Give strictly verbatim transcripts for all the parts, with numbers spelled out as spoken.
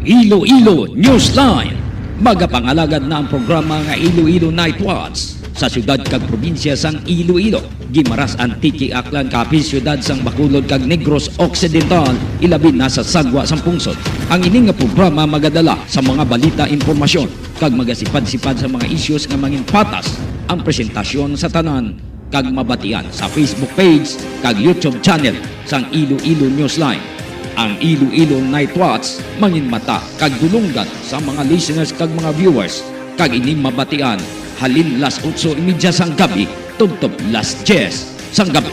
Iloilo Newsline. Magapangalagad na ang programa nga Iloilo Night Watch sa siyudad kag probinsya sang Iloilo, Guimaras, Antique, Aklan, Capiz, siyudad sang Bacolod kag Negros Occidental, ilabi na sa sagwa sang pungsod. Ang ini nga programa magadala sa mga balita, impormasyon, kag magasipad-sipad sa mga issues nga mangin patas. Ang presentasyon sa tanan kag mabatian sa Facebook page kag YouTube channel sang Iloilo Newsline. Ang Iloilo Night Watch manginmata kag dulonggan sa mga listeners kag mga viewers, kag ini mabatian halin las otso y media sang gabi tubtob las diyes sang gabi.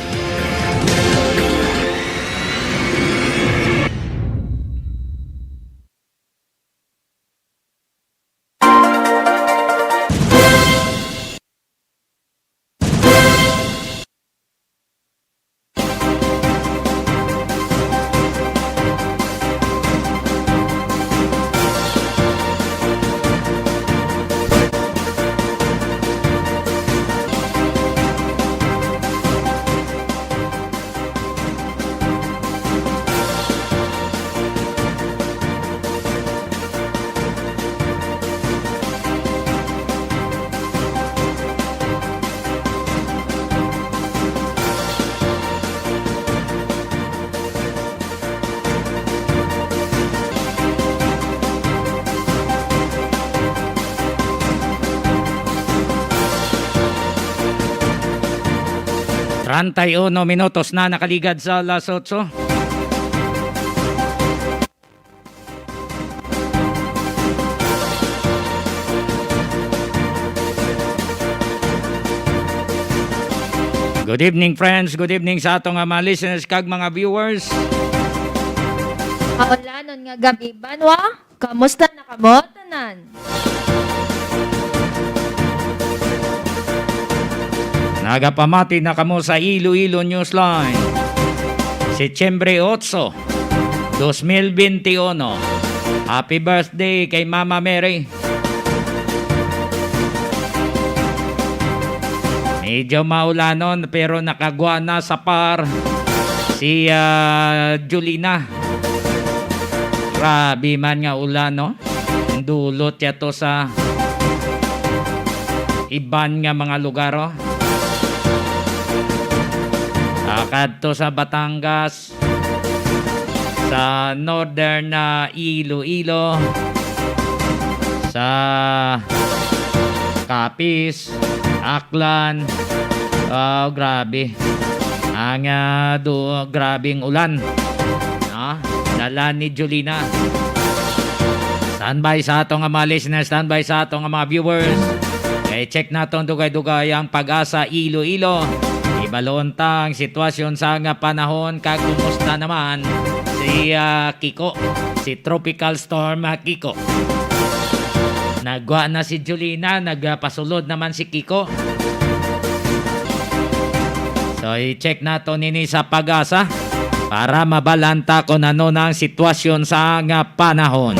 Treinta y uno minutos na nakaligad sa alas otso. Good evening, friends. Good evening sa ato nga mga listeners kag mga viewers. Maulanon nga gabi, banwa. Kamusta na kamo tanan? Nagapamati na kamo sa Iloilo Newsline. Setyembre otso, dos mil benti uno. Happy birthday kay Mama Mary. Medyo maulanon, pero nakagwa na sa par si, ah, Julina. Grabe man nga ulan, no? Dulot ya to sa iban nga mga lugar, oh. Ah, kadto sa Batangas, sa Northern na Iloilo, sa Capiz, Aklan. Oh, grabe. Ang, ah, du-, grabing ulan. No? Dala ni Julina. Standby sa ato nga mga listeners, standby sa ato nga mga viewers. Kay check naton dugay-dugay ang Pag-asa Iloilo. Ibalon ta ang sitwasyon sa nga panahon kag kumusta naman si, ah, Kiko, si Tropical Storm, ah, Kiko. Nagwa na si Julina, nagpasulod naman si Kiko. So, i-check nato nini sa Pag-asa para mabalan ta kung ano na ang sitwasyon sa nga panahon.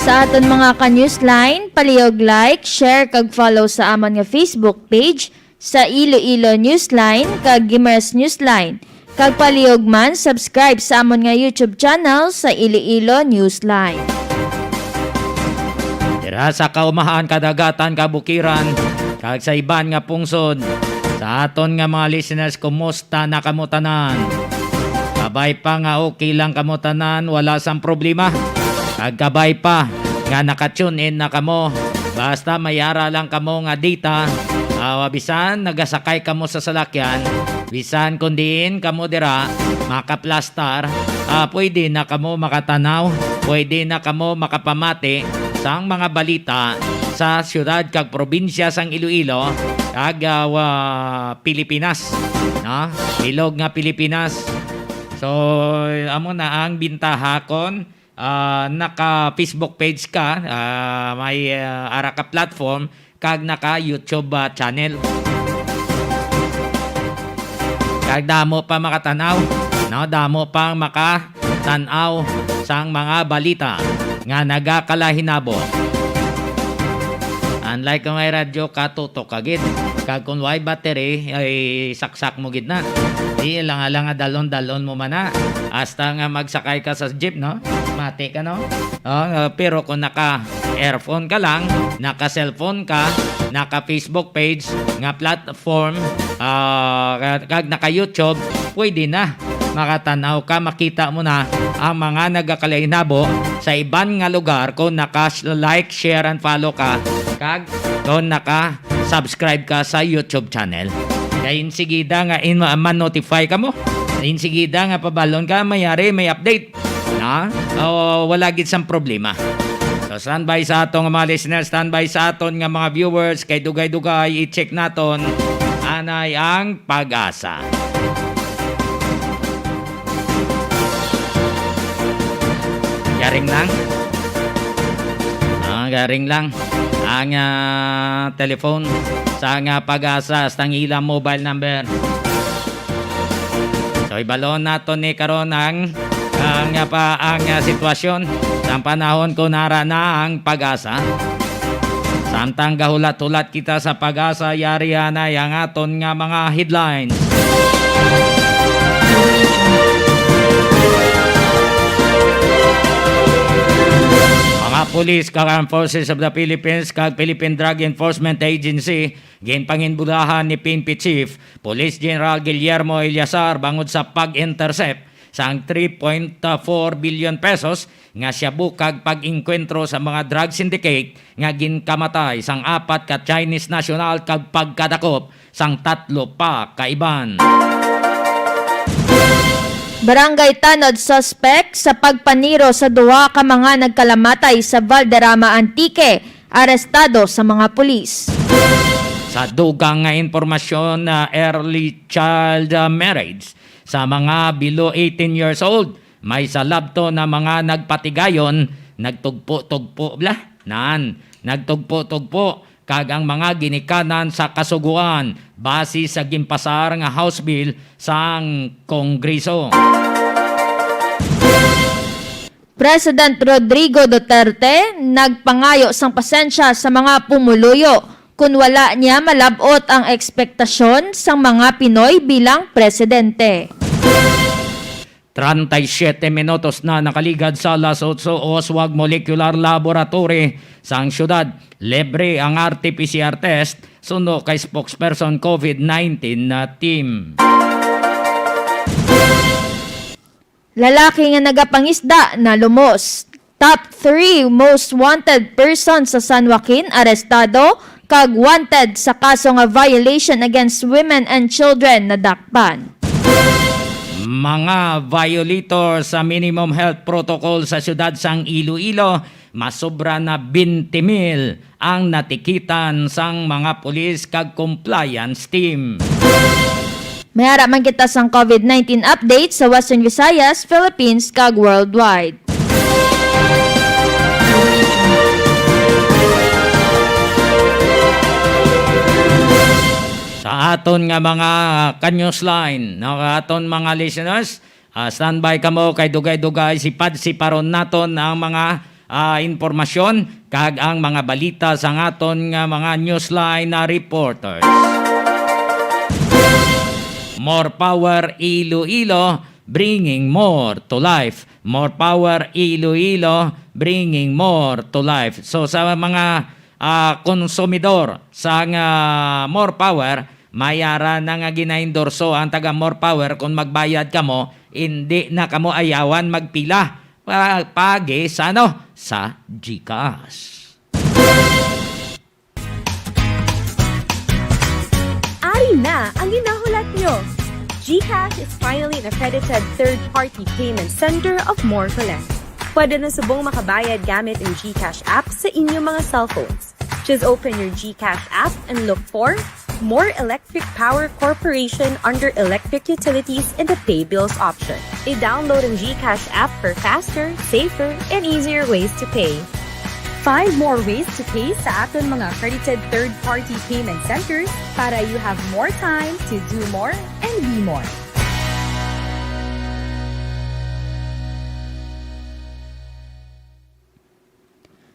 Sa aton mga ka-Newsline, palihog like, share, kag follow sa amon nga Facebook page sa Iloilo Newsline kag Guimaras Newsline. Kag palihog man, subscribe sa amon nga YouTube channel sa Iloilo Newsline. Dira sa kaumahan, kadagatan, kabukiran, kag sa iban nga pungsod, sa aton nga mga listeners, kumusta na kamo tanan? Kabay pa nga okay lang kamo tanan, wala sang problema. Kag kabay pa nga naka-tune in na kamo. Basta may ara lang kamo nga data, ah, bisan nagasakay kamo sa salakyan, bisan kon diin kamo dira makaplastar, ah, pwede na kamo makatanaw, pwede na kamo makapamati sang mga balita sa siyudad kag probinsya sang Iloilo kag, ah, wa-, Pilipinas, no? Bilog nga Pilipinas. So, amo na ang bintaha kon, ah, naka-Facebook page ka, ah, may, ah, ara ka platform, kag naka-YouTube, ah, channel. Kag damo pa makatanaw, no? Damo pang makatan-aw sang mga balita nga nagakalahinabo. Unlike kung may radyo ka, tutok ka gid. Kag kung way battery, ay saksak mo gid na. Di lang, lang nga dalon-dalon mo man na. Hasta nga magsakay ka sa jeep, no? Mati ka, no? Oh, pero kung naka-earphone ka lang, naka-cellphone ka, naka-Facebook page nga platform, ah, kag naka-YouTube, pwede na. Makatanaw ka, makita mo na ang mga nagakalainabo sa iban nga lugar kung naka-like, share, and follow ka, kag kung naka-subscribe ka sa YouTube channel. Kay insigida nga in, ma-notify ka mo. Insigida nga pabalon ka, may ari, may update. Na? O, wala gid sang problema. So, standby sa aton nga mga listeners, standby sa aton nga mga viewers, kay dugay-dugay, i-check naton anay ang PAGASA. Garing lang. Ah, garing lang. Ang, ah, telephone sa nga PAGASA, sa ilang mobile number. So, ibalon naton ni karon ang, ang, ah, pa, ang, ah, sitwasyon sang panahon kung ara na ang PAGASA. Samtang gahulat-hulat kita sa PAGASA, yari anay ang aton nga mga headlines. Mga pulis kag Armed Forces of the Philippines kag Philippine Drug Enforcement Agency ginpanginbulahan ni P N P Chief Police General Guillermo Eleazar bangod sa pag-intercept sang three point four billion pesos nga shabu kag pag-engkwentro sa mga drug syndicate nga ginkamatay sang apat ka Chinese national kag pagkadakop sang tatlo pa ka iban. Barangay Tanod suspek sa pagpaniro sa duha ka mga nagkalamatay sa Valderrama, Antique, arestado sa mga pulis. Sa dugang nga impormasyon, na early child, ah, marriage sa mga below eighteen years old, may salabton na mga nagpatigayon, nagtugpo-tugpo bla, nan, nagtugpo-tugpo, kag ang mga ginikanan sa Kasugoan base sa ginpasar nga House Bill sang Kongreso. President Rodrigo Duterte nagpangayo sang pasensya sa mga pumuluyo kon wala niya malab-ot ang ekspektasyon sang mga Pinoy bilang presidente. Treinta y siete minutos na nakaligad sa alas otso, Oswag Molecular Laboratory sang siyudad. Libre ang R T P C R test, suno kay spokesperson COVID nineteen na team. Lalaki nga nagapangisda nalumos. Top three most wanted person sa San Joaquin arestado kag wanted sa kaso nga violation against women and children nadakpan. Mga violator sa minimum health protocol sa siyudad sang Iloilo, masobra na twenty mil ang natikitan sang mga pulis kag compliance team. May ara man kita sang COVID nineteen update sa Western Visayas, Philippines, kag worldwide. Sa aton nga mga ka-newsline, no, aton mga listeners, ah, standby kamo kay dugay-dugay sipad-siparon naton ang mga, ah, impormasyon kag ang mga balita sang aton nga mga newsline na reporters. More power Iloilo, bringing more to life. More power Iloilo, bringing more to life. So, sa mga, ah, konsumidor sang, ah, More Power, may ara na nga ginaendorso ang taga More Power. Kung magbayad kamo, hindi na kamo ayawan magpila pa, pagi sa, ano, sa GCash. Ari na ang ginahulat nyo! GCash is finally an accredited third-party payment center of More Collect. Pwede na subong makabayad gamit ang GCash app sa inyong mga cellphones. Just open your GCash app and look for More Electric Power Corporation under Electric Utilities in the Pay Bills option. I-download ang GCash app for faster, safer, and easier ways to pay. Find more ways to pay sa aton mga accredited third-party payment centers para you have more time to do more and be more.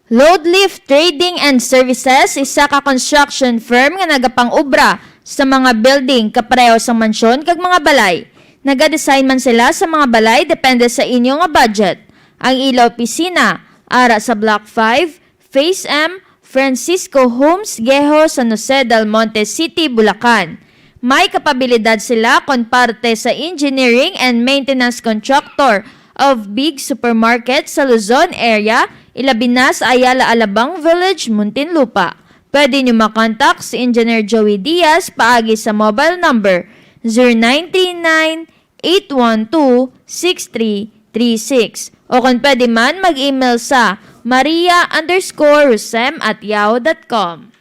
Loadlift Trading and Services, isa ka construction firm nga nagapang-obra sa mga building kapareho sa mansyon kag mga balay. Nagadesign man sila sa mga balay depende sa inyo nga budget. Ang ila opisina ara sa Block five, Phase M, Francisco Homes, Guejo, San Jose del Monte City, Bulacan. May kapabilidad sila kon parte sa engineering and maintenance contractor of big supermarket sa Luzon area, ilabi na sa Ayala Alabang Village, Muntinlupa. Pwede nyo makontak si Engineer Joey Diaz paagi sa mobile number zero nine three nine, eight one two, six three three six. O kung pwede man, mag-email sa maria underscore rosem at yahoo dot com.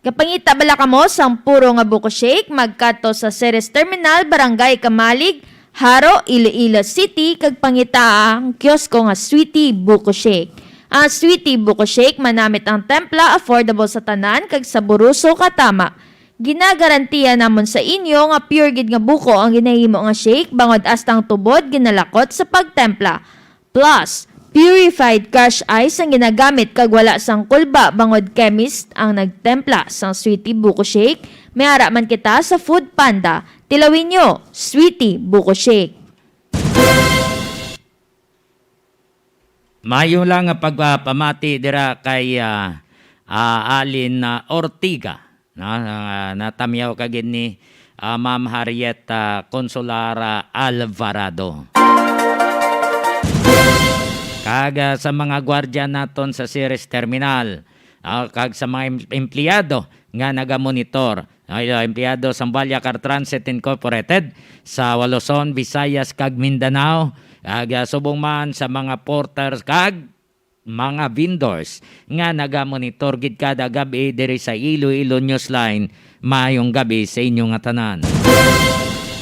Kapangita bala kamo sang puro nga buko shake? Magkadto sa Ceres Terminal, Barangay Kamalig, Jaro, Iloilo City, kag pangita ang kiosko nga Sweetie Buko Shake. Ang Sweetie Buko Shake manamit ang templa, affordable sa tanan, kag saboroso katama. Ginagarantiya namon sa inyo nga pure gid nga buko ang ginahimo nga shake, bangod hasta ang tubod ginalakot sa pagtempla. Plus, purified crush ice ang ginagamit kag wala sang kulba, bangod chemist ang nagtempla sang Sweetie Buko Shake. May ara man kita sa Food Panda. Tilawin nyo, Sweetie Buko Shake. Maayo lang nga pagpamati dira kay, ah, ah, Alin, ah, Ortiga, no? Ah, natamyaw ka gid ni, ah, Ma'am Harriet, ah, Consolara Alvarado. Kag, ah, sa mga gwardya naton sa Ceres Terminal, ah, kag sa mga em-, empleyado nga nagamonitor, ay, ah, empleyado sang Balyacar Transit Incorporated sa Luzon, Visayas, kag Mindanao, ag, ah, subong man sa mga porters kag mga vendors nga nagamonitor gid kada gab-i diri sa Iloilo Newsline. Maayong gab-i sa inyo nga tanan.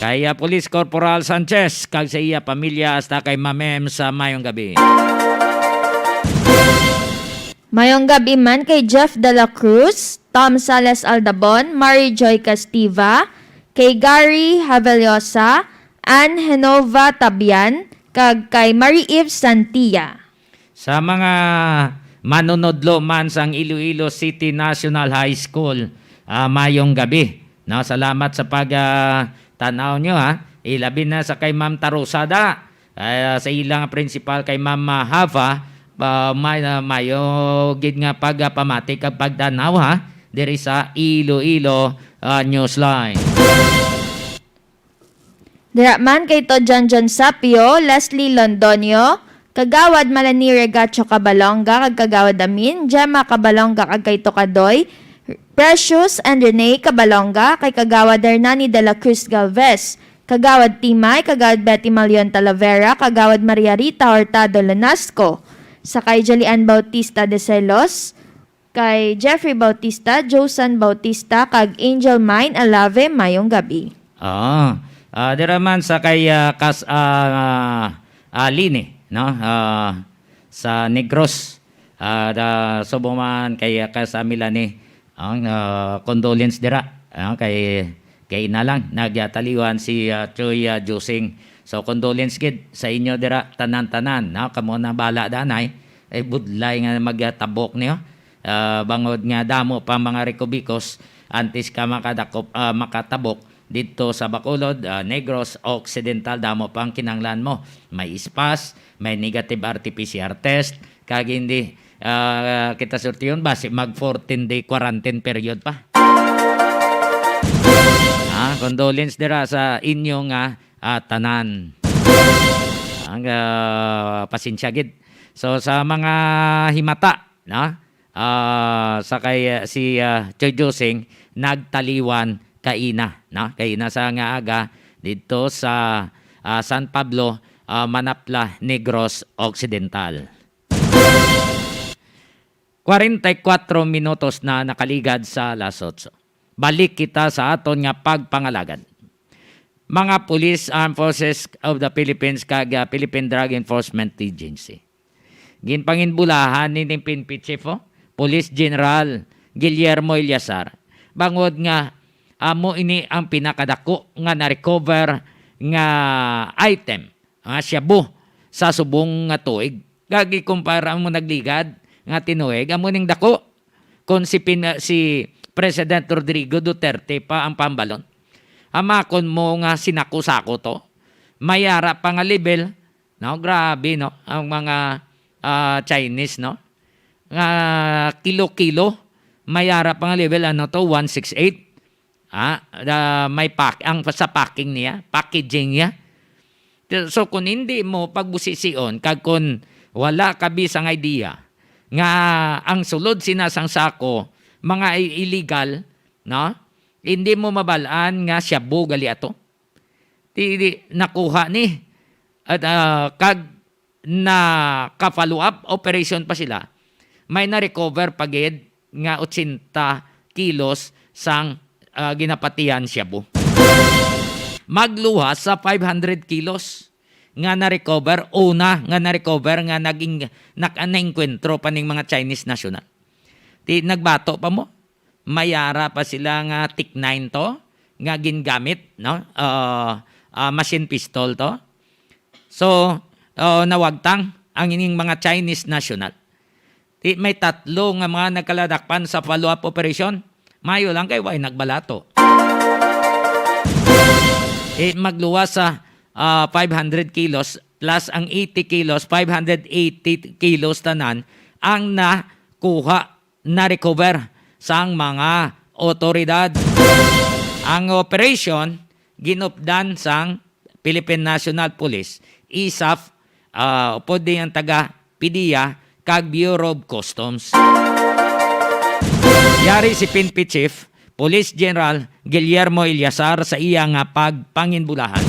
Kay, ah, Police Corporal Sanchez kag sa iya pamilya, hasta kay Ma'am Em sa maayong gab-i. Mayong gab-i man kay Jeff de la Cruz, Tom Sales Aldabon, Mary Joy Castiva, kay Gary Haveliosa, Ann Genova Tabian, kag kay Marie Eve Santia. Sa mga manunodlo man sang Iloilo City National High School, ah, mayong gab-i. No, salamat sa pag, ah, tan-aw nyo, ha. Ilabi na sa kay Ma'am Tarusada. Ah, sa ilang principal kay Ma'am, ah, Hava, ah, may, ah, mayo gid nga pagpamati kag pagtan-aw, ha, diri sa Iloilo, ah, Newsline. Dira man kay Todjan John Sapio, Leslie Londonio, Kagawad Malani Regacho Cabalonga, kag Kagawad Amin, Gemma Cabalonga, kag kay Tokadoy, Precious and Rene Cabalonga, kay Kagawad Hernani de la Cruz Galvez, Kagawad Timay, Kagawad Betty Malion Talavera, Kagawad Maria Rita Hurtado Lanasco, sa kay Julian Bautista de Celos, kay Jeffrey Bautista, Josan Bautista, kag Angel Mine Alave, mayong gab-i. Oo. Ah, dira man sa kay, ah, Kas-, ah, ah, Lini, no? Ah, sa Negros. Ah, da, subong man kay, ah, Kas-, ah, Milani. Ang, ah, condolence dira. Ah, kay, kay ina lang, nagtaliwan si, ah, Choy, ah, Josing. So, condolence gid sa inyo dira, tanan-tanan, no? Kamo na bala, danay. Ay, budlay nga magtabok niyo. Ah, bangod nga damo pa mga rikubikos, antes ka makadakop, ah, makatabok didto sa Bacolod, ah, Negros Occidental, damo pang kinahanglan mo. May ispas, may negative R T P C R test, kag hindi, ah, kita surtihon, basi mag fourteen day quarantine period pa. Ah, condolence dira sa inyo nga, ah, tanan. Ang, ah, pasensya gid. So, sa mga himata, no? Ah, sa kay, ah, si, ah, Choy Josing nagtaliwan kaina, no? Kaina sa nga aga didto sa, ah, San Pablo, ah, Manapla, Negros Occidental. Kwarenta y kuwatro minutos na nakaligad sa alas otso. Balik kita sa aton nga pagpangalagad. Mga Police, Armed Forces of the Philippines, kag, ah, Philippine Drug Enforcement Agency. Ginpanginbulahan ni P N P Chief, oh, Police General Guillermo Eleazar, bangod nga amo ini ang pinakadako nga na-recover nga item, ah, shabu sa subong nga tuig. Kag ikumpara mo nagligad nga tinuig, amo ning dako. Kon si Pin-, si President Rodrigo Duterte pa ang pambalon. Hamakon mo nga sinako-sako to. May ara pa nga level, no? Grabe, no? Ang mga, ah, Chinese, no? Nga kilo-kilo, may ara pa nga level, ano to, one six eight. Ha? Da-, may pack-, ang sa packing niya, packaging niya. So, kung hindi mo pagbusision, kag kung wala ka bisang idea nga ang sulod sina sang sako, mga i-, illegal, no? Hindi mo mabalaan nga shabu gali ato. Ti, di, nakuha ni. At, ah, kag naka-follow up operation pa sila, may na-recover pa gid nga ochenta kilos sang, ah, ginapatihan shabu. Magluwas sa five hundred kilos nga na-recover, una nga na-recover nga naging, nak-, naengkwentro pa ning mga Chinese national. Ti, nagbato pa mo, may ara pa sila nga Tec nine to, nga gingamit, no? Ah, ah, machine pistol to. So, ah, nawagtang ang ining mga Chinese national. Ti, may tatlo nga mga nagkaladakpan sa follow-up operation. Mayo lang kay way nagbalato. Eh, magluwas sa, ah, five hundred kilos plus ang eighty kilos, five hundred eighty kilos tanan ang nakuha, na-recover sang mga otoridad. Ang operation ginupdan sang Philippine National Police, isaf, ah, upod din ang taga PDEA kag Bureau of Customs. Yari si PNP Chief Police General Guillermo Eleazar sa iya nga pagpanginbulahan.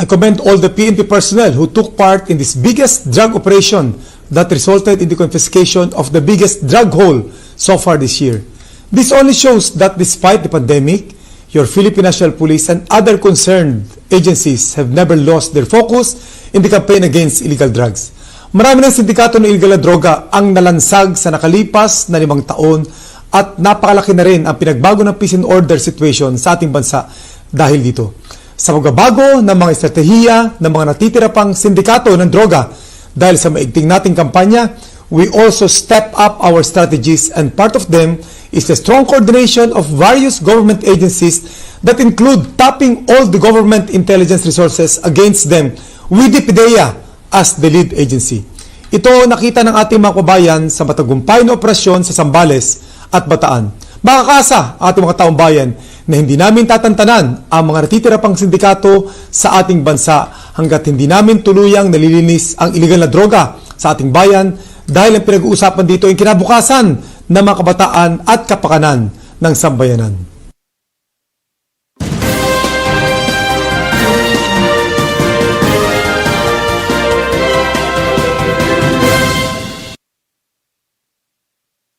I commend all the P N P personnel who took part in this biggest drug operation that resulted in the confiscation of the biggest drug haul so far this year. This only shows that despite the pandemic, your Philippine National Police and other concerned agencies have never lost their focus in the campaign against illegal drugs. Marami ng sindikato ng illegal na droga ang nalansag sa nakalipas na limang taon at napakalaki na rin ang pinagbago ng peace and order situation sa ating bansa dahil dito. Sa pagbabago ng mga estratehiya ng mga natitira pang sindikato ng droga dahil sa maigting nating kampanya, we also step up our strategies, and part of them is the strong coordination of various government agencies that include tapping all the government intelligence resources against them with the PDEA as the lead agency. Ito nakita ng ating mga kababayan sa matagumpay na operasyon sa Zambales at Bataan. Makakaasa ang ating mga taong bayan na hindi namin tatantanan ang mga natitira pang sindikato sa ating bansa hanggat hindi namin tuluyang nalilinis ang iligal na droga sa ating bayan, dahil ang pinag-uusapan dito ay kinabukasan ng mga kabataan at kapakanan ng sambayanan.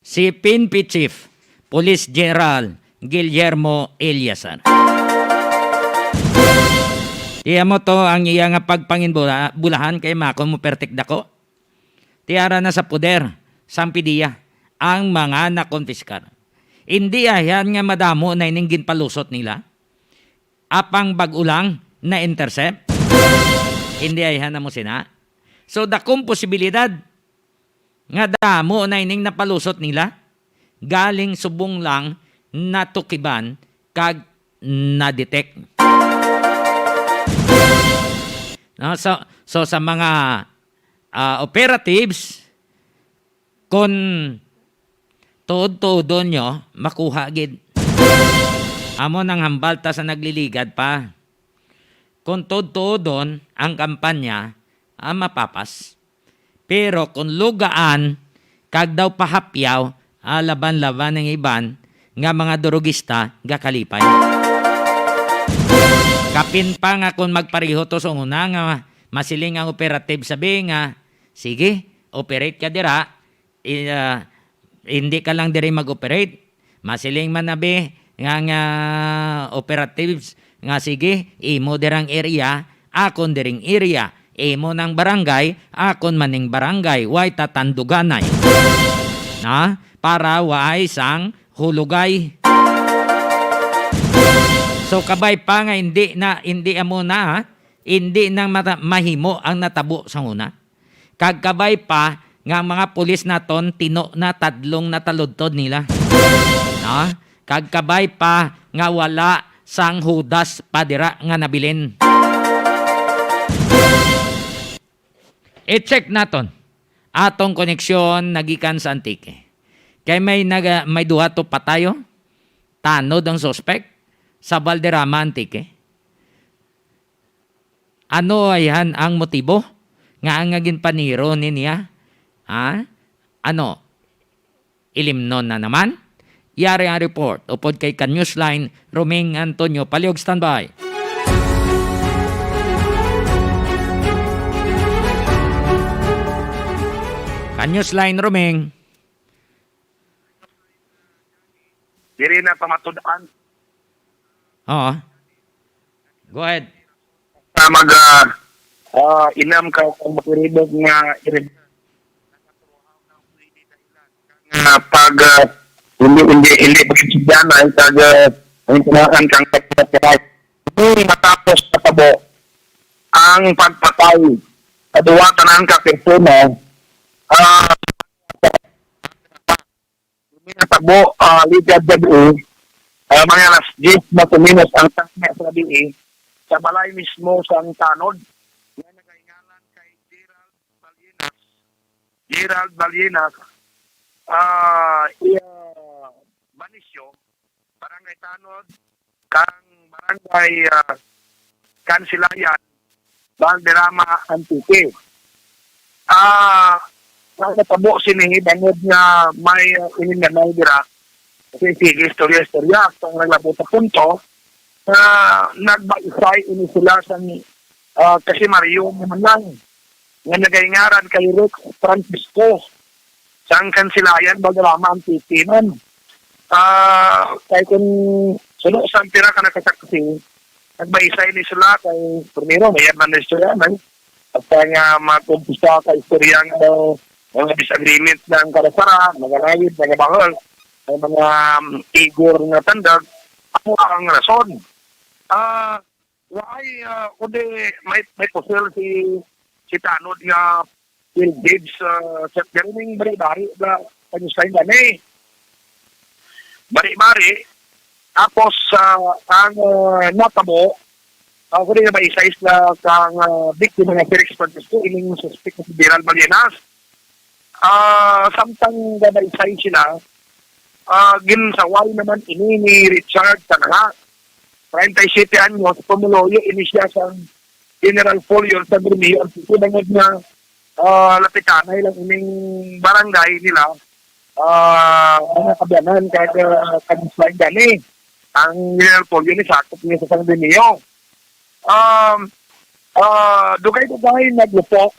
Si PNP Chief Police General Guillermo Eleazar. Iya mo to ang iya nga pagpanginbula-, bulahan kay makon mo pertik dako. Tiara na sa poder sang PDEA ang mga nakonpiskar. Indi ayan nga madamo na ining ginpalusot nila. Apang bag-o lang na-intercept. Indi ayan na mo sina. So, dakong posibilidad nga damo na ining napalusot nila, galing subong lang natukiban kag na-detect. No, so, so sa mga, ah, operatives, kung tuod-tuodon nyo, makuha gid. Amo nang hambal ta sa nagliligad pa. Kung tuod-tuodon ang kampanya, ah, mapapas. Pero kung lugaan, kag daw pahapyaw, ah, laban-laban ang iban nga mga durugista gakalipay. Kapin pa nga kung magpareho to sa una nga masiling ang operative, sabi nga, "Sige, operate ka dira, i-, ah, hindi ka lang diri mag-operate." Masiling man na, be, nga, nga operatives nga, "Sige, imo dirang area, akon diring area, imo nang barangay, akon maning barangay, way tatanduganay." Na, para way sang hulugay. So, kabay pa nga hindi na, hindi amo na, ha? Indi na mata-, mahimo ang natabo sa una. Kag kabay pa nga ang mga pulis naton tino na tadlong nataludtod nila. No? Kag kabay pa nga wala sang hudas pa dira nga nabilin. I-check naton atong koneksyon nagikan sa Antique. Kay may naga-, may duha to patayo, tanod ang suspek sa Valderrama, Antique. Ano ayhan ang motibo nga ang nga ginpaniro ni niya? Ha? Ano? Ilimnon na naman? Yari ang report. Upod kay Ka-Newsline, Roming Antonio Paliog, standby. Ka-Newsline, Roming. Diri na pamatud-an. Oo. Go ahead. Sa mag, ah, ah, inam ka kung makiribog nga irib-, nga pag, ah, hindi, hindi, hindi pagkisiganan, pag, ah, ang tinaan kang pagpatay. Hindi matapos sa tabo ang pagpatay sa duwa tanan ka persona, ah, May natabo, ah, ligad gabi, ah, mga alas diyes mas o menos ang tama sa gabi, sa balay mismo sang tanod nga nagaingalan kay Gerald Balyenas. Gerald Balyenas, ah, iya, Banicio, Barangay Tanod, kang Barangay, ah, Kansilayan, Valderrama, Antique. Ah, ang natabo sini bangod nga may, ah, ininganay dira. Kasi sige, istorya-istorya, hasta nga naglabot sa punto, ah, nagbaisay ini sila sang, ah, kasi Mario naman lang, nga nagaingaran kay Rex Francisco, sang Kansilayan, Valderrama, Antique man. Ah, kay kung suno sang pira ka nakasaksi, nagbaisay ni sila kay primero, may man na istorya man. At nga mag-umpisa ka istorya nga daw mga disagreement ng karasara, mga rawid, mga bahol, may mga, um, igor nga tandag, amo ang rason. Ah, why, ah, kundi may, may pusil si, si Tanod nga Bill Gates, ah, sa garing bari-bari nga pag-sign gani. Bari-bari. Tapos, ah, ang, ah, natabo, ah, kundi nga maisay sila kang, ah, biktima nga si Rex Francisco, ining suspek nga si Gerald Balyenas. Ah, samtang ganaysay sila, ah, ginsaway naman ini ni Richard Tanha, treinta y siete anyos, pumuluyo ini siya sa General Folio sa Bermeo, ang susunod nga, ah, lapitanay lang ining barangay nila, ah, mga kabyanan, kag, ah, kag-slide gani. Ang General Folio ni sakop niya sa San Remigio. Um, ah, dugay-dugay naglupok.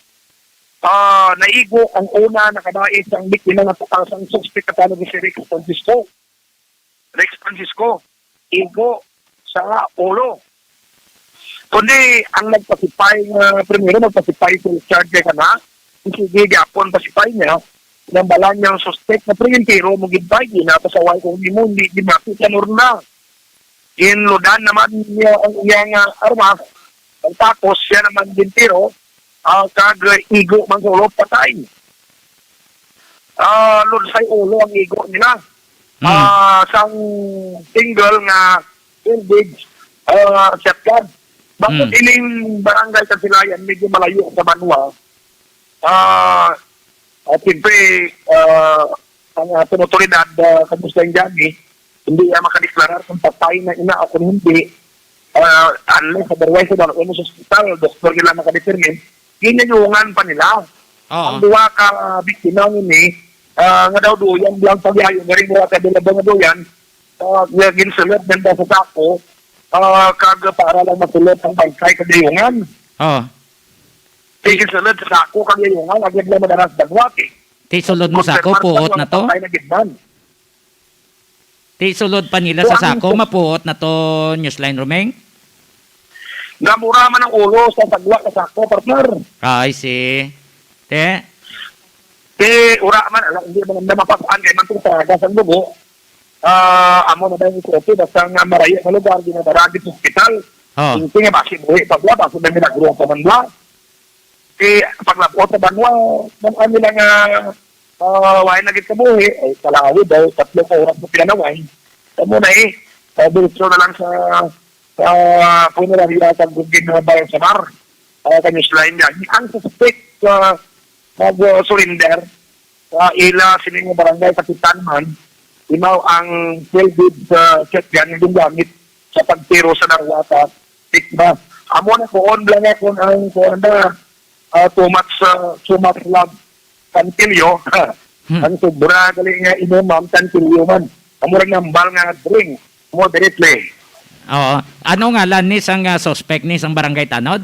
Ah, naigo ang una, nakadait ang biktima nga tukang sang suspek nga si Rex Francisco. Rex Francisco, igo sa ulo. Kundi ang nagpasipay nga, primero nagpasipay si Richard kay kana, sige gyapon pasipay niya, nang balang niya ang suspek nga pero yung tiro mo gid bay, ginapasaway ko nimo, hindi ginapit sa norma. Ginludan naman niya ang iyang, ah, armas. Pagtapos, siya naman gintiro, ah, kag igo man sa ulo, patay. Ah, lunsay ulo ang igo nila. Hmm. Ah, sang single nga wheelbase, ah, shotgun. Bakit Hmm. ining barangay Kasilayan, medyo malayo sa banwa. Ah, at siyempre, ah, ang aton otoridad, ah, kamusta yung dyan, eh? Hindi niya makadeklarar kung patay na ina o kung hindi. Ah, unless otherwise, wala mo sa ospital, doktor nila makadetermine. Ginayungan pa nila. Oo. Ang duha ka biktima nini, ah, nga daw duyan lang pagyayo, garing mura ka dila ba nga duyan, ah, nga ginsulod nanda sa sako, ah, kag para lang masulod ang bangkay kag gayungan. Oo. Sige, sulod sa sako kag gayungan, agad lang madalas dagwat, eh. Ti sulod mo sa ako, Confirmar puot na to? Patay na gid man. Ti sulod pa nila sa Kuan sako, to. Mapuot na to, Newsline Romeng? Gamura man ang ulo sa sagwa sa sako, partner. Ah, I see. Te? Ti, ura man, ala, hindi man na mapakuan kay man itong tagas ang dugo. Ah, amo na ba yung isuti? Basta nga marayo sa lugar, di na daragit sa ospital. Oh. Hindi nga basi buhi pa ba, basi may milagro pa man ba? Kay paglabot sa banwa, man-an nila nga, ah, wala na gid kabuhi, ay, kalawid daw, tatlo ka oras na pinalaway. Amo na eh, ah, diretso na lang sa, sa punerarya sa Gugin nga Bayan Samar, ah, kanyang shrine dyan. Ang suspect, ah, mag-surrender sa ila sini nga barangay kapitan man, imaw ang twelve gauge, ah, shotgun nga gingamit sa pagtiro sa darwa sa biktima. Amo na kuon, bala nga kung ang kuon na, ah, too much, ah, too much love, tantilyo. Hmm. Ang sobra gali nga inom, ma'am, tantilyo man. Amo ra nga hambal nga drink. Amo, directly. Oo. Ano ngalan ni sang, ah, suspect ni sang barangay tanod?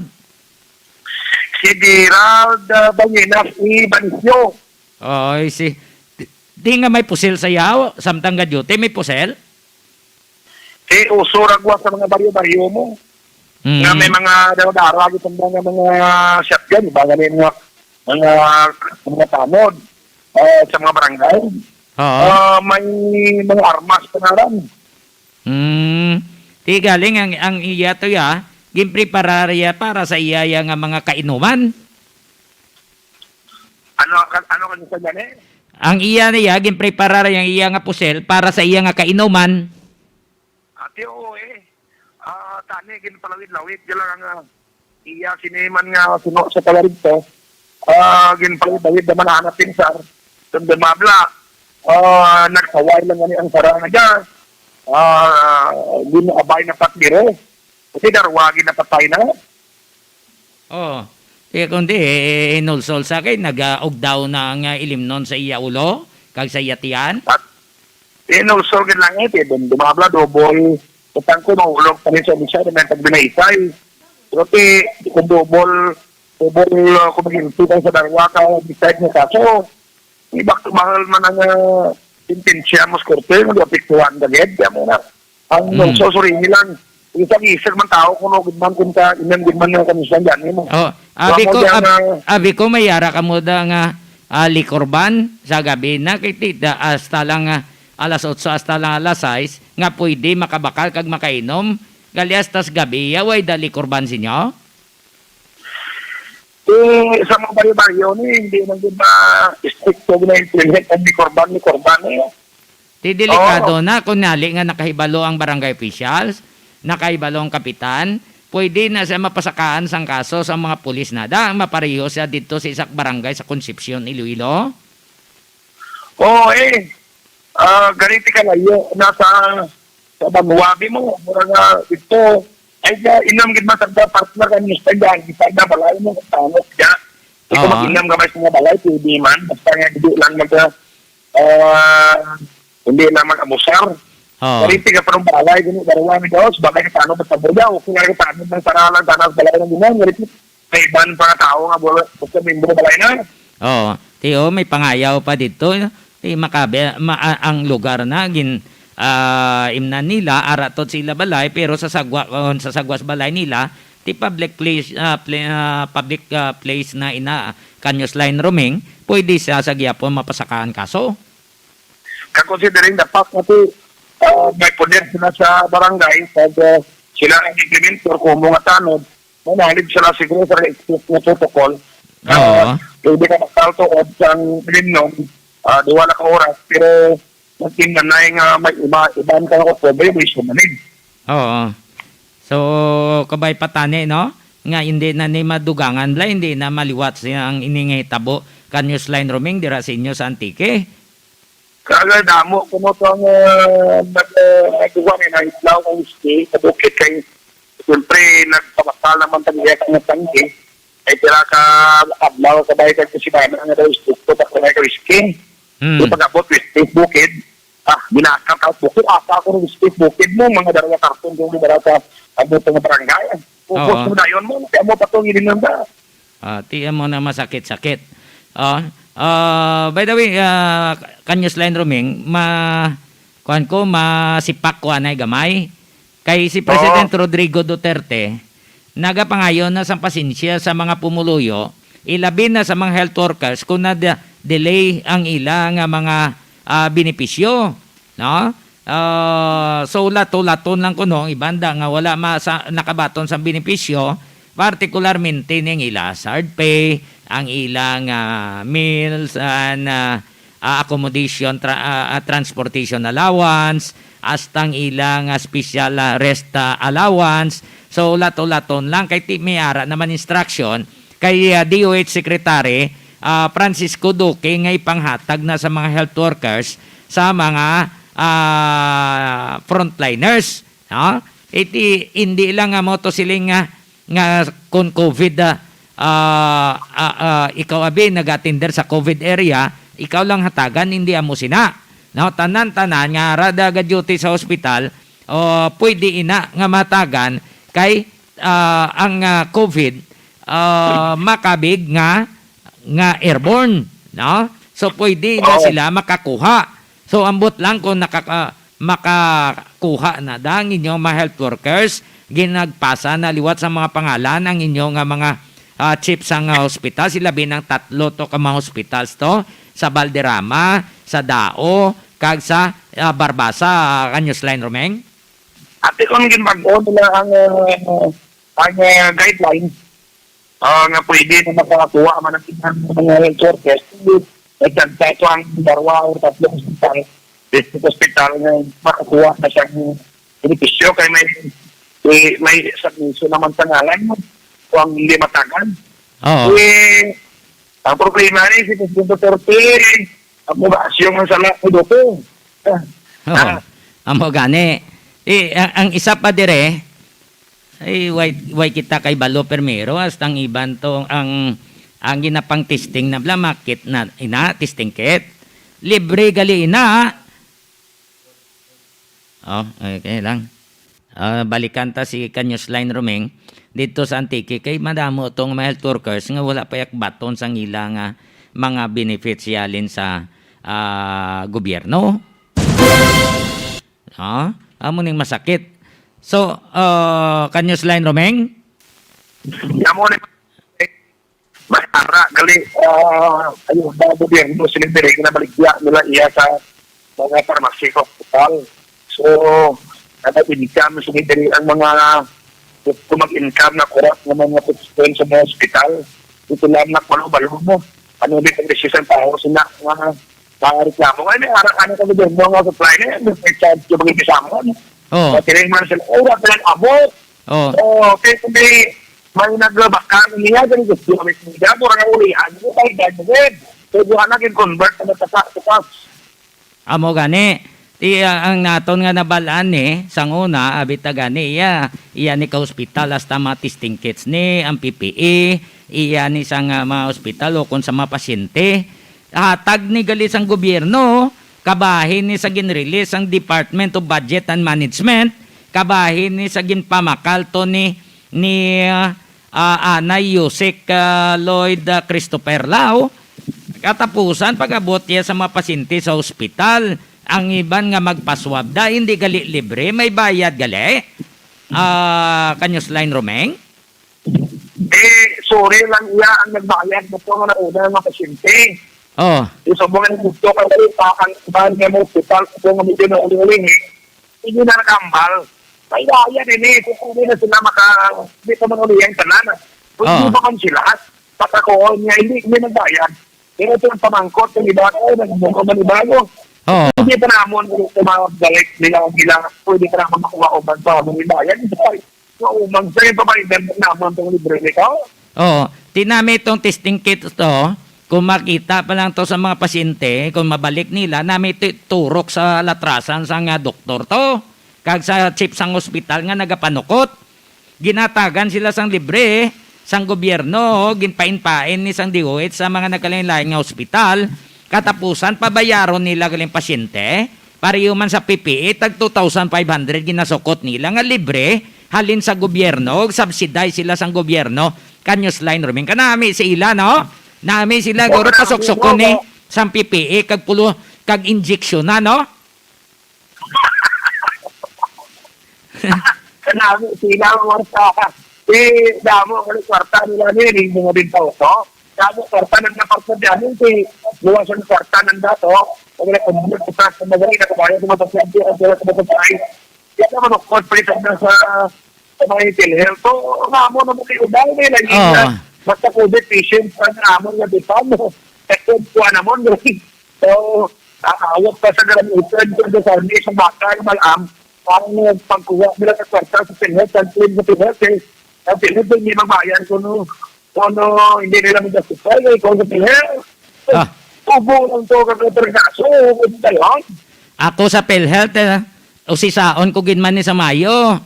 Si Gerald, ah, Banginas Ibancio. Oy, si, di, di nga may pusil sa yaw, samtang ga-duty, may pusil? Si uso ra gwa sa mga baryo-baryo mo. Mm. Nga may mga dara-dara, gitanda nga mga shotgun, ba, gani mga, mga, mga tanod, ah, sa mga barangay. Oo. Ah, may mga armas pa na ran. Hmm. Ti galing ang, ang iya to ya, ginpreparar iya para sa iya ya nga mga kainuman. Ano ka, ano ka sa gani? Ang iya niya, ginpreparar ang iya nga pusil para sa iya nga kainuman. Ati, oo eh. Ah, tani, ginpalawid-lawid, gila nga, ah, iya sini man nga suno sa Talarigto. Ah, ginpalawid-lawid naman ang anak pinsar. Sundon mabla. Ah, nagsaway lang gani ang sara nga gas. Ah, ginaabay na patbiro. Kasi darwa ginapatay na. Oo. Kaya kundi, eh, inulsol sa kay nag-augdaw na ang, ah, ilimnon sa iya ulo, kag sa iya tiyan. At inulsol gid lang eh, kay dum-, dumabla, double. Utang ko, mahulog pa rin sa isa, may pagbinaisay. Pero ti, kung double, double, ah, kung maghinti ka sa darwa ka, decide mo kaso, ibak mahal man ang, ah, sentensya mo sa korte, mag-apektuhan ka gid, kaya mo na. Ang Mm. nagsusuri nilang isang-isang man tao kuno gid man kung ka ilang gid man nga kanisan gani mo. Oh, abi Wa mo ko, diyan ab-, nga abi ko, may ara ka mo da nga, ah, liquor ban sa gabi na kay ti-, da, hasta lang, ah, alas otso hasta lang alas sais nga pwede makabakal kag makainom. Gali hasta sa gabi, ya, way da liquor ban sinyo? Eh, sa mga baryo-baryo ni, hindi man gid ma-, stricto na implement ang liquor ban, liquor ban eh. Ti delikado Oo. na kung nali nga nakahibalo ang barangay officials, nakahibalo ang kapitan, pwede na siya mapasakaan sang kaso sa mga pulis na. Da, mapareho siya didto sa isa ka barangay sa Concepcion, Iloilo. Oo, eh. Ah, ganito kalayo na sa, sa banwa, di mo, mura nga ito. Ay, ka, inam gid man sa partner kami sa dyan, sa balay mo, sa tanok, ya. Ikaw Oo. mag-inam ka ba sa mga balay, pwede man. Basta nga, hindi lang mag-, ah, hindi lang mag-abusar. Oo. Pero yung tiga parang balay, gini, darawa ni Gaos, balay ka tanong, basta mo, ya, okay nga, tanong ng saralan, tanong, balay ng ginang, ganito. May iban pa nga tao nga, wala, basta may mga balay na. Oo. Ti, oh, may pangayaw pa didto, no? Ti makabe-, ma-, a-, ang lugar na gin-, ah, imnan nila, ara to sila balay, pero sa sagwa-, kon sa sagwas balay nila, ti public place, ah, pla-, ah, public, ah, place na ina, Caños Line Roming, pwede siya sa gihapon mapasakaan kaso. Ka considering the fact nga ti, ah, may poder sila sa barangay, pag, ah, sila ang implemento kung mga tanod, manalig sila siguro sa expect na protocol. Oo. Ah, pwede ka makal tuod sang minimum, ah, duha na ka oras, pero nagkinanay nga may iba, iban ka nga violation na rin. Oo. So, kabay pa tani, no? Nga hindi na ni madugangan bala, hindi na maliwat siya ang ini nga hitabo kan Newsline Roming dira sa inyo sa Antique. Kaya damo kuno to ang, ah, nag-, ah, nagkuha ni, nahitlaw ang stay sa bukid kay siyempre nagpabakal naman tag iya kang tangke. Ay tira ka adlaw sa bahay kag si Bana nga daw isto ko pa kay ka whisky. Hmm. Di pag-abot whisky bukid. Ah, binakal ka bukid, asa ako ng whisky bukid mo, mga dalawa karton yung dala sa abot ng barangay. Ubos Oo. mo dayon mo, kaya mo pa itong ilinanda. Ah, tiyan mo na masakit-sakit. Ah, ah, by the way, ah, Kanyos Line Roming, ma-, kuwan ko, masipak ko anay gamay. Kay si Oo. President Rodrigo Duterte, nagapangayo na sang pasensya sa mga pumuluyo, ilabi na sa mga health workers kung na-delay ang ila nga mga, ah, benepisyo, no? Ah, so, lato-laton lang kuno ang iban da nga wala ma-, sa, nakabaton sa benepisyo, partikularmente ning ila hazard pay, ang ilang, ah, meals and, ah, ah, accommodation, tra-, ah, ah, transportation allowance, hasta ang ilang, ah, special, ah, rest, ah, allowance. So, lato-laton lang kay ti-, may ara naman instruction kay, ah, D O H Secretary, ah, Francisco Duque nga ipanghatag na sa mga health workers sa mga, ah, frontliners, no? Iti, hindi lang nga mo to siling nga, nga kon covid, ah, ah, ah, ah, ikaw abi nag-atender sa covid area, ikaw lang hatagan, hindi amo sina. No, tanan-tanan nga ara da ga-duty sa ospital, o pwede ina nga mahatagan kay, ah, ang, ah, covid, ah, makabig nga, nga airborne, no? So, pwede na Oo. sila makakuha. So, ambot lang kung nakaka-, makakuha na da ang inyong mga health workers, ginagpasa na liwat sa mga pangalan ang inyong nga mga, ah, chief sang, ah, hospital, sila binang tatlo to ka mga hospitals to, sa Valderrama, sa Dao, kag sa, ah, Barbaza, ah, Kanyos Line, Romeng? Ate, kung ginbag-o nila ang, ah, ang, ah, guideline, ah, nga pwede na makakuha man ang ilang mga health workers, nagdagsa ito ang darwa o tatlong hospital, district hospital, nga makakuha na siyang benepisyo kay may, may, may submission naman sa ngalan mo kung hindi matagan. Oo. Eh, ang problema ni si Presidente Duterte, ang mga asyong ang sala ni Duterte. Ah, Oo. ah, Amo gani. Eh, ang, ang isa pa dire, ay, why, why kita kay balo primero, hasta ang iban to, ang, ang ginapang testing na bala, makit na, ina, testing kit. Libre gali ina. Oh, okay lang. Ah, balikan ta si Kanyos Line Roming dito sa Antique, kay madamo tong mga health workers nga wala pa yakbaton sang ila nga mga benefits yalin sa, ah, gobyerno. Ah, amo ning masakit. So, ah, Kanyos Line Roming? Amo ni May ara gali, ah, ayuda ang gobyerno sila diri nga maligya nila iya sa mga pharmacy sa hospital. So, kada income sila diri ang mga gusto mag-income na kurap nga mga profesyon sa mga hospital. Ito lang na kuno balo mo. Ano di pag decision tao sila nga mga reklamo. Ay, may ara ka na sa gobyerno nga supply na yan. May charge yung mga kasama. Oh. Kaya man sila, oh, wala ka lang abot. Oh. Oh, kaya kung may, may naglabakang niya, ganun gusto kami sa media, mura nga ulian mo, kay Daniel. Kaya buwan na, gin-convert na sa sa- sa- Amo gani. Ti, ah, ang naton nga nabal-an ni, sang una, abi ta gani, iya, iya ni ka hospital, hasta mga testing kits ni, ang P P E, iya ni sa nga mga hospital, o kung sa mga pasyente. Hatag ni gali sang gobyerno, kabahin ni sa gin-release sang Department of Budget and Management, kabahin ni sa ginpamakal to ni, ni, ah, ah, Anay Yusek, ah, Lloyd, ah, Christopher Lao. Katapusan, pag-abot niya sa mga pasyente sa ospital, ang iban nga magpaswab da, hindi gali libre, may bayad gali. Ah, Kanyos Line Romeng? Eh, sorry lang iya ang nagbayad na po nga nauna nga pasyente. Oh. Yung sa mga nagugto ka dali pa ang iban nga mga hospital, sa mga medyo na uling-uling eh. Hindi na nakambal. May bayad din eh. Kung hindi na sila maka, hindi pa man uling tanan. Kung Oh. hindi pa man sila, patakuon niya, hindi, hindi nagbayad. Pero ito ang pamangkot ng iba, ay, nagbuka man iba, no? Oh. Hindi pa namon, kung mabalik nila ang bilang, pwede pa naman makuha o magbago ng bayad. Maumang sa iyo, babae, meron naman itong libre nito. Oo. Tinami itong testing kit to, kung makita pa lang to sa mga pasyente, kung mabalik nila, nami ti-, turok sa latrasan sa nga doktor to, kag sa chief sang ospital nga nagapanukot. Ginatagan sila sang libre, sang gobyerno, ginpain-pain ni sang D O H sa mga nagkalain-lain nga ospital, katapusan pabayaron nila galing pasyente, pareho man sa P P E, tag two thousand five hundred ginasukot nila nga libre, halin sa gobyerno, og subsidize sila sang gobyerno. Kanyos Line Roming. Kanami sa ila, no? Nami sila, Oo, guro, kanami, pasuksukon ni oo. sang P P E, kag pulo, kag injeksyon na, no? Kanami sila, kwarta. Eh, damo, kali kwarta nila ni, ni mga din tao, no? Damo, kwarta nang naparta dyan, eh, si, buwas ang kwarta nang dato. Pag nag-umbot ko sa, kung magaling na kumain, kung mapasente, ang sila sa mapasay. Kaya naman, of course, palitan na sa, sa mga PhilHealth. So, ang amo na mo kayo, dahil may lagi Oo. na, basta COVID patient, ang amo nga di pa mo. Kasi kuha na mo, no? So, aawat pa sa garamutan, kung sa sarili, sa bakal, malam, ang pagkuha nila sa kwarta sa PhilHealth, ang claim sa PhilHealth, eh. Ang PhilHealth, hindi magbayad, kuno, kuno, hindi nila mag-justify, eh, kung sa PhilHealth. Ah. Tubo lang to, kag pergaso, kung sa Ako sa PhilHealth, eh, usisaon ko gid man ni sa Mayo.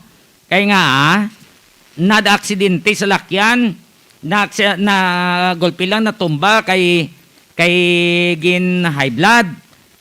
Kay nga, ah, nada-aksidente sa lakyan, na, na gulpi lang natumba kay, kay gin high blood.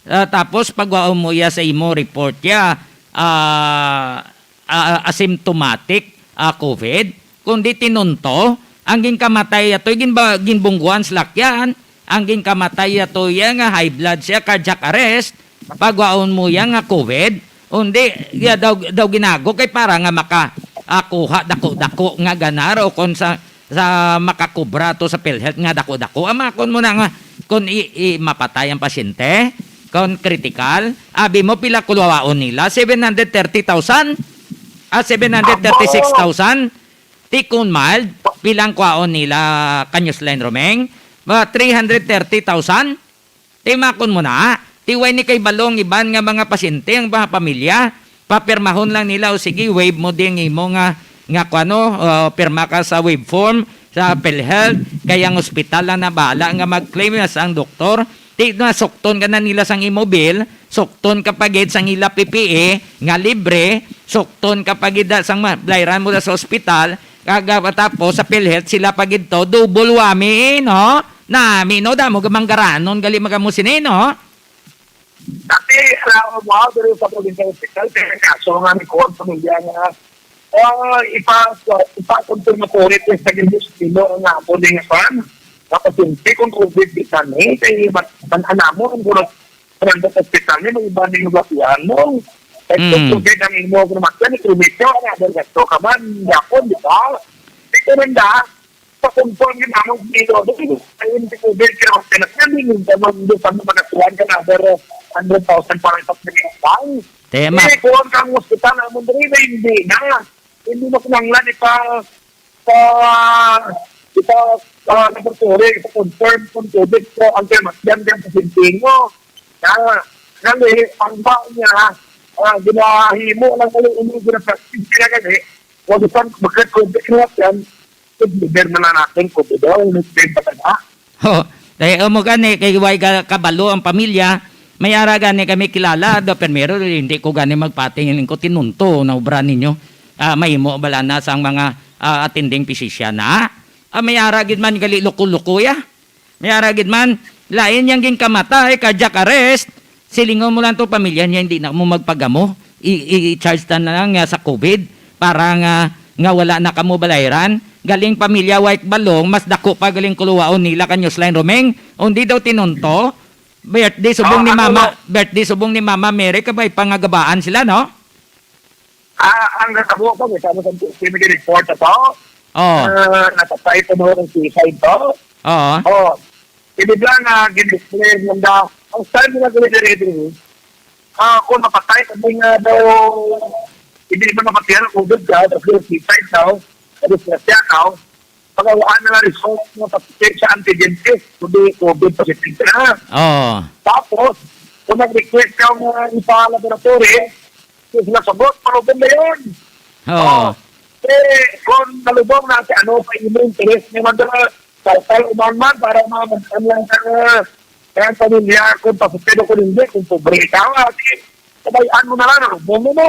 Ah, tapos pagwaon mo iya sa imo report ya, ah, ah, asymptomatic, ah, COVID, kundi tinunto, ang ginkamatay ato, ginba-, ginbungguan sa lakyan, ang ginkamatay ato iya nga high blood siya, cardiac arrest, pagwaon mo iya nga COVID, undi, iya daw, daw ginago kay para nga maka, ah, kuha dako-dako nga ganar o kon sa, sa makakubra to sa PhilHealth nga dako-dako. Amakon mo na nga, kung i, i, mapatay ang pasyente, kung critical, abi mo pila kulawaon nila, seven hundred thirty thousand? Ah, seven hundred thirty-six thousand? Ti kun mild, pilang kwaon nila, Kanyos Line Romeng? Mga three hundred thirty thousand? Timakon mo na. Ti way ni kay balong iban nga mga pasyente, ang mga pamilya, papirmahon lang nila, o sige, waive mo din imo nga, nga kuano, uh, pirma ka sa waive form sa PhilHealth, kay ang ospital lang na bahala nga mag-claim, sa ang doktor. Ti na sukton ka na nila sang imo bill, sukton ka pa gid sang ila P P E nga libre, sukton ka pa gid sang ma-, balayran mo na sa ospital, kag, ah, tapos sa PhilHealth sila pa gid to, double whammy, eh, no? Nami, no? Damo ka manggaranon, gali magamo sini, no? Dati, alam mo, diri sa provincial hospital, kaya kaso nga ni Kuan, pamilya nga, ah, ipa-, ipa-confirmatory test sa Ginbustino ang ako din nga fan. Tapos yung second COVID di kami, kay mat-, man-, anamo, ang gulat, ang hospital niya, may iba na yung lapian mo. Kay Mm. COVID ang imo, kung matyan, ikrumito, ang other gasto ka man, yapon, di ba? Ito rin da, sa kumpon yung among dito, ayun, si COVID, kaya mas kanak na, hindi ka man, hindi pa naman nakuhan ka na, pero hundred thousand para sa mga bang. Tema. Eh, kuwan ka ang hospital, amon diri na, hindi na. Hindi mo kinahanglan ipa-, pa-, ipa-, ah, laboratory, ipa-confirm kung COVID ko, ang kaya mas yan, yan, sa sinting mo. Kaya, kali, ang ba niya, ah, ginahimo lang kali, hindi ginapractice kaya kali, wag isang magkat-COVID na yan, Liver na lang natin, COVID daw, may benta ka na. Oh, dahil mo gani, kay way ka kabalo ang pamilya, may ara gani kami kilala, do, primero, hindi ko gani magpatingin ko tinunto na obra ninyo. Ah, mahimo bala na sang mga, ah, attending physician na. Ah, may ara gid man gali loko-loko ya. May ara gid man, lain yang ginkamatay, cardiac arrest. Silingon mo lang to pamilya niya, hindi na mo magpagamo. I, i, i-charge ta na lang nga sa COVID para nga, nga wala na kamo balayran. Galing pamilya White Balong, mas dako pa galing kuluwaon nila ka Newsline Romeng. Undi daw tinunto, birthday subong Ah, ni Mama, ano? Birthday subong ni Mama Mary, kabay pangagabaan sila, no? Ah, ang natabo ko, may tama sa may report ato. Oo. Ah, napatay pa mo ng suicide to. Oo. Oh, hindi lang nga gin-declare lang daw. Ang style nila gini diri, ah, kung mapatay, kami nga daw, hindi naman mapatay ang COVID ka, tapos yung suicide daw, tapos na siya ka, pagawaan na lang result ng positive sa antigen test, kundi COVID positive ka na. Oo. Tapos, kung nag-request ka nga ipa-laboratory, sila sagot, palubog na yun. Oo. Oh. Eh, kung nalubog na si ano, sa imo interest, may man dala, sa uman man, para maman lang sa, sa pamilya, kung pasupero ko hindi, kung pobre ka, ah, sige, sabayaan mo na lang, nalubog mo mo.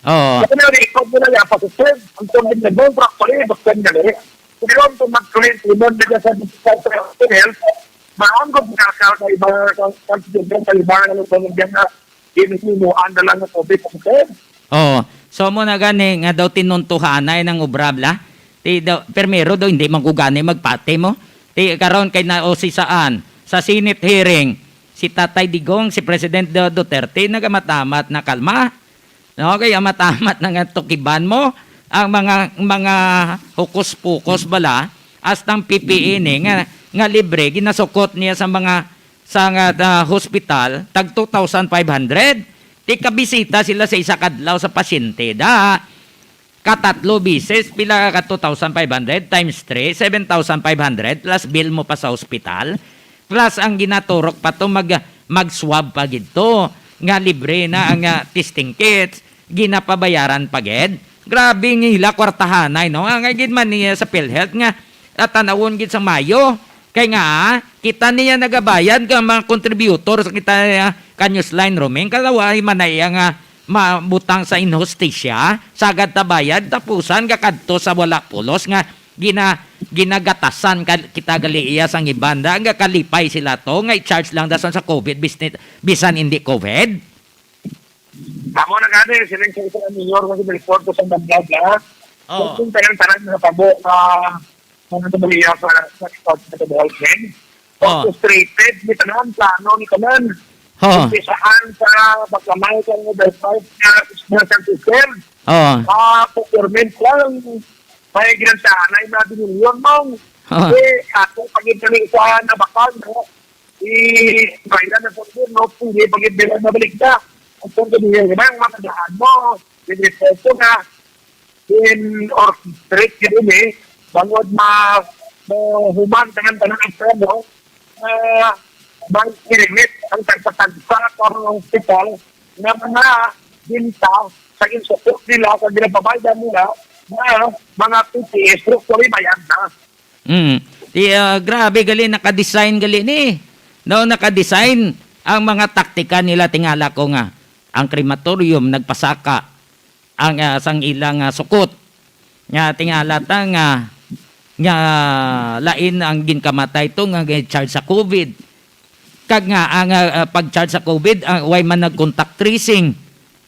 Oo. Kasi na, record mo na yan, pasupero, ang tungkol na mo, practically, basta nga, eh. Pero kung mag-claim, kung mag-, sa, sa, sa, sa, health, maanggot na ka sa iba, sa, sa, sa, sa, iba, sa, sa, Ginhimuan na lang ang COVID positive. Oo. So, mo na gani nga daw tinuntuhanay ng obra, bla? Ti daw, primero daw, hindi man ko gani magpati mo. Ti karon kay nausisaan sa Senate hearing, si Tatay Digong, si President Du-, Duterte, nagamatamat na kalma. No, kay amat-amat na nga tukiban mo ang mga, mga hokus-pokus bala, hasta ang P P E ni nga, nga libre, ginasukot niya sa mga sa nga, ah, hospital, tag two thousand five hundred. Ti kabisita sila sa isa ka adlaw sa pasyente, da. Katatlo bisis, pila ka two thousand five hundred times three, seven thousand five hundred, plus bill mo pa sa hospital, plus ang ginaturok pa to, mag, mag-swab pa gid to, nga libre na ang, ah, testing kits, ginapabayaran pa gid. Grabe nga hila kwartahanay, no? Ang gid man niya sa PhilHealth nga, ah, tanawon gid sa Mayo. Kay nga, kita niya nagabayad ka mga contributor sa kita, ah, ka Newsline Roming. Kalaway man na iya nga mabutang sa inhustisya, sagad ta bayad, tapusan ka kadto sa wala pulos nga gina-, ginagatasan ka, kita gali iya sang iban. Da, nga kalipay sila to, nga i-charge lang dason sa COVID, bisni-, bisan hindi COVID. Amo na gani, siling sa isa ka mayor nga report ko sa Bandaga. Oo. Kung tanan-tanan nga tabo nga mga tumaliya sa, sa Department of Health, eh. Oo. Orchestrated, may tanan, plano ni tanan. Oo. Umpisaan sa pagkamay sa mga website nga sa system. Oo. Ah, procurement lang. May ginansahan ay mga binilyon, mong. Oo. Eh, ako, pag-ibalik sa nabakan, no? I-, bayran na sa gobyerno, pwede pag-ibalik na balik na. Ang pagkabigyan, di ba, yung mga tandaan mo, yung reporto na, in orchestrate yun eh, bangod ma-, mahuman tanan-tanan ang plano, ah, bang ilimit ang tagpatagpa sa mga hospital na mga binta sa insukot nila, sa ginapabaydan nila na mga P P S, pero kung bayad na. Mm. Ti, ah, grabe gali, naka-design gali ni. No, naka-design ang mga taktika nila, tingala ko nga ang crematorium nagpasaka ang, ah, sang ilang, ah, sukot. Nga tingala ta nga, nga lain ang ginkamatay to nga gi-charge sa COVID. Kag nga ang, ah, ah, pag-charge sa COVID, ah, way man nag-contact tracing.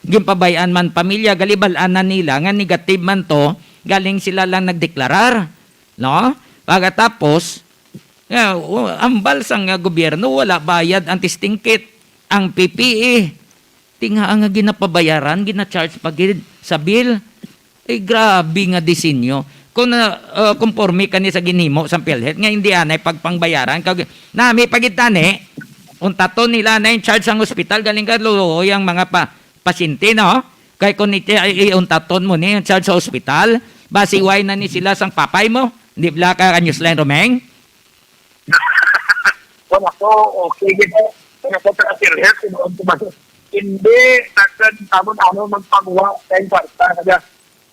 Ginpabay-an man pamilya, gali bal-anan nila nga negative man to, galing sila lang nagdeklarar, no? Pagkatapos, nga, wa-, ambal sang, ah, gobyerno, wala bayad ang testing kit, ang P P E. Tinga nga ginapabayaran, gina-charge pa gid sa bill. Ay, grabe nga disenyo. Kung na, ah, konporme kani sa ginhimo sang PhilHealth nga hindi anay pagpangbayaran, kag nami pa gid tani, untaton nila na in-charge ang ospital, galing ka luoy ang mga pa-, pasyente, no? Kay kung iti-, i-, iuntaton mo ni in-charge sa ospital, basi way na ni sila sang papay mo. Di bala ka, Newsline Romeng? Wala ko, okay gid. Kaya po sa PhilHealth, tinuod ko ba? Hindi, nagkan tamon ano magpangwa sa kwarta. Kaya,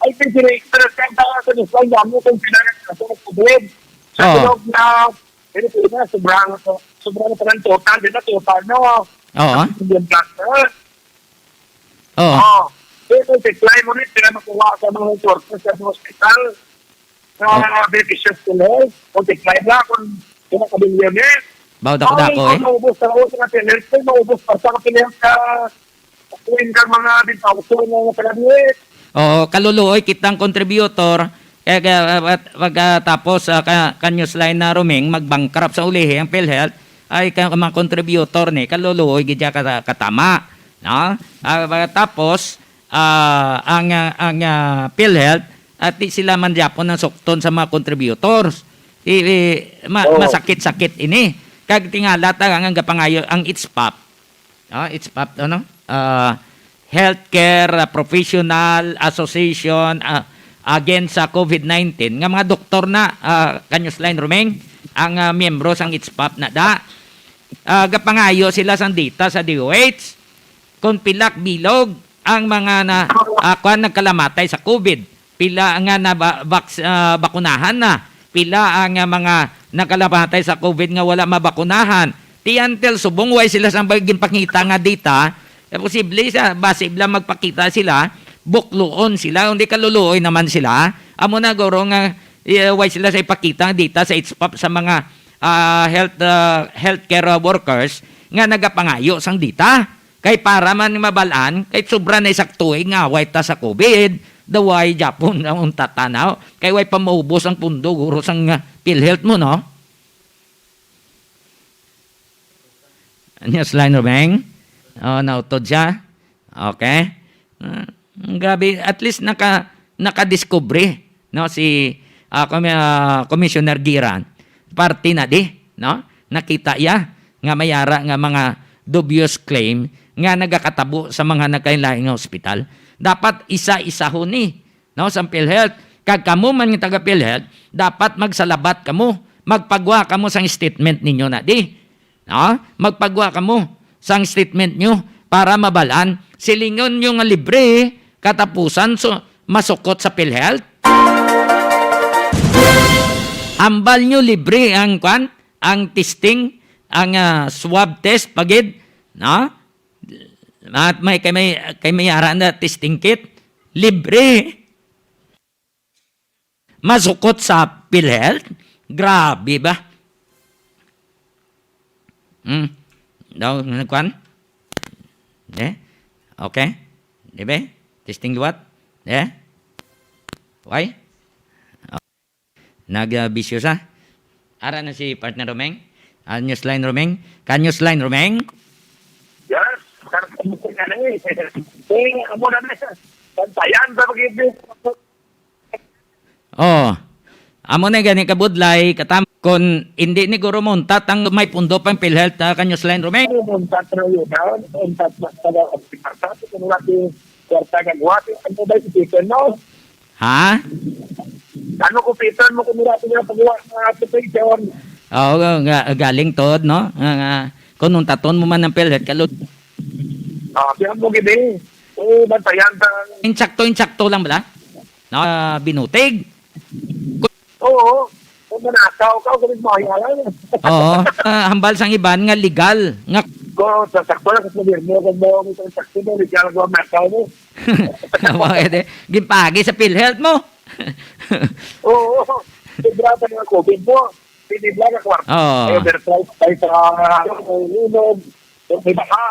I think, sila, pero sa sa sa Luzon, damo kong pinangat sa COVID. Sa Oo. Tulog na Pilipinas, sobrang, sobrang tanan total, di na total, no? Oo. Million plus, eh. Oo. Oh, so, kung supply mo rin, sila makuha sa mga workers sa mga hospital, sa Oh. mga beneficiaries sa health, kung supply na, kung sila kabilyon eh. Baw dako-dako, Ay, eh. Kung maubos sa ulo sa health, kung maubos pa sa health ka, kung ka mga bintawso na nga pala eh. Oo, kaluluoy kitang contributor, kaya, kaya, at pagkatapos, ah, ka, ka Newsline na Roming, mag-bankrupt sa ulihi ang PhilHealth, ay ka, mga contributor ni, kaluluoy gid siya kata-, katama, no? Ah, pagkatapos, ah, ang, ah, ang, ah, PhilHealth, at di sila man gyapon ang sukton sa mga contributors. I, i, ma-, Oo. Masakit-sakit ini. Kag tingala ta ang, ang gapangayo, ang HPAP. Ah, HPAP, ano? Ah, Healthcare, ah, Professional Association, ah, against sa COVID nineteen, nga mga doktor na, ah, ka Newsline Roming, ang, ah, miyembro sang HPAP na da. Ah, gapangayo sila sang data sa D O H. Kung pilak bilog ang mga na, ah, kwan, nagkalamatay sa COVID, pila nga na ba-, baks-, ah, bakunahan na, pila ang, ah, mga nagkalamatay sa COVID nga wala mabakunahan. Ti until subong way sila sa ginpakita nga data, eh, posible sa basi lang magpakita sila, bukluon sila, hindi kaluluoy naman sila. Amo na guro nga, eh, way sila sa ipakita nga data sa HPAP sa mga, ah, health, ah, healthcare, ah, workers nga nagapangayo sang data. Kay para man mabal-an, kay sobra na isa ka tuig nga away ta sa COVID, daway gyapon ang untat tanaw. Kay way pa maubos ang pundo, guro, sang, ah, PhilHealth mo, no? Newsline, Romeng? Oh, nautod siya? Okay. Ah, grabe, at least naka-, nakadiskubre, no, si, ah, Kom-, ah, Commissioner Giran. Parte na di, no? Nakita iya. nga may ara nga mga dubious claim nga nagakatabo sa mga nagkalain-lain nga hospital. Dapat isa-isahon ni, no, sa PhilHealth. Kag kamo man nga taga PhilHealth, dapat magsalabat kamo, magpagwa kamo sang statement ninyo na di. No? Magpagwa kamo sang statement nyo para mabalaan. Silingon nyo nga libre, katapusan so masukot sa PhilHealth. Ambal nyo libre ang kwan, ang testing, ang ah, swab test pagid, no? At may kay may kay may ara na testing kit, libre. Masukot sa PhilHealth? Grabe ba? Hmm. Daw nagkuan? Eh? Okay. Di ba? Testing liwat? Eh? Why? Nagbisyo sa? Ara na si partner Romeng? Ah, Newsline Romeng? Ka Newsline Romeng? Yes, karang ko nga na eh. Eh, amo na na. Bantayan sa pag-ibig. Oh. Amo na gani kabudlay, katam kon hindi ni guro mo untat ang may pundo pang PhilHealth, ah, ka Newsline Romeng. Ano mo untat na yun, ha? Untat na pala ang pinasa. Kung wala yung kwarta nga buhat, ano ba yung ticket, no? Ha? Ano ko pitan mo kung wala yung pagbuhat ng application? Oo, nga, galing tod, no? Nga, nga, kung untaton mo man ang PhilHealth, kalod. Ah, kaya mo gini. Eh, bantayan ka. Insakto, insakto lang bala? No, ah, binutig. Oo. Kung manakaw ka, kung mo yan. Oo. Ah, hambal sang iban nga legal. Nga Ko, sa sakto lang sa gobyerno, kung mo, may sakto mo, legal ko ang nakaw mo. Mga ede, ginpagi sa PhilHealth mo. Oo. Sobra pa nga COVID mo. Pinibla ka kwarta. Oo. Ay, overprice tayo sa, ano, may ilog, may baha.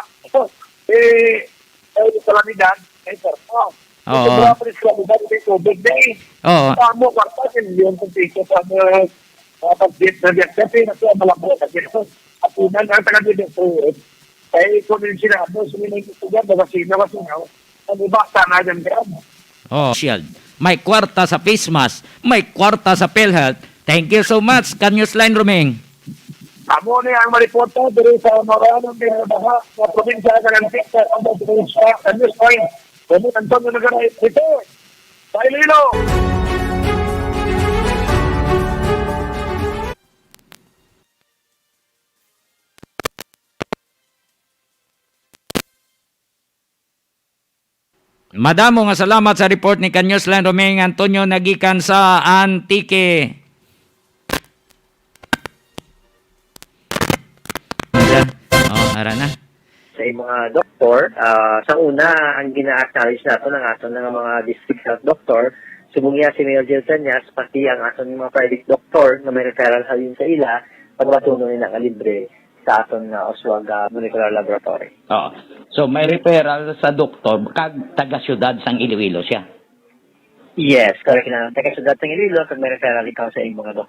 Eh, ay, kalamidad, ay, kwarta. Oo. Sobra pa rin kalamidad, may COVID na eh. Oo. Tamo, kwarta, milyon sa piso sa mga, mga pag-, na biyak kasi, nasa malabo, sa piso. Apunan ang taga-, dito, eh. Kay kung yung sinabi, sino may tutugan, mga sino, kasi nga, ang iba, sana dyan, kaya. Oh, shield. May kwarta sa face mask, may kwarta sa PhilHealth. Thank you so much, ka Newsline Romeng. Amo ni ang mariporta diri sa Maranong Baha, sa probinsya ng Antique, sa Ambas Provincia, ka Newsline. Kami ang Antonio Nagaray, dito, sa Iloilo. Madamo nga salamat sa report ni ka Newsline Romeng Antonio nagikan sa Antique. Oh, ara na. Sa mga doktor, ah, sa una, ang gina-acknowledge nato ng aton nga mga district health doctor, subong niya si Mayor Jill Cañas, pati ang aton mga private doctor nga may referral halin sa ila, pagabatunon nila nga libre sa aton nga Oswag, ah, Molecular Laboratory. Oo. So, may referral sa doktor kag taga-siyudad sang Iloilo siya? Yes, correct na. Taga-siyudad sang Iloilo, kag may referral ikaw sa imong mga doktor.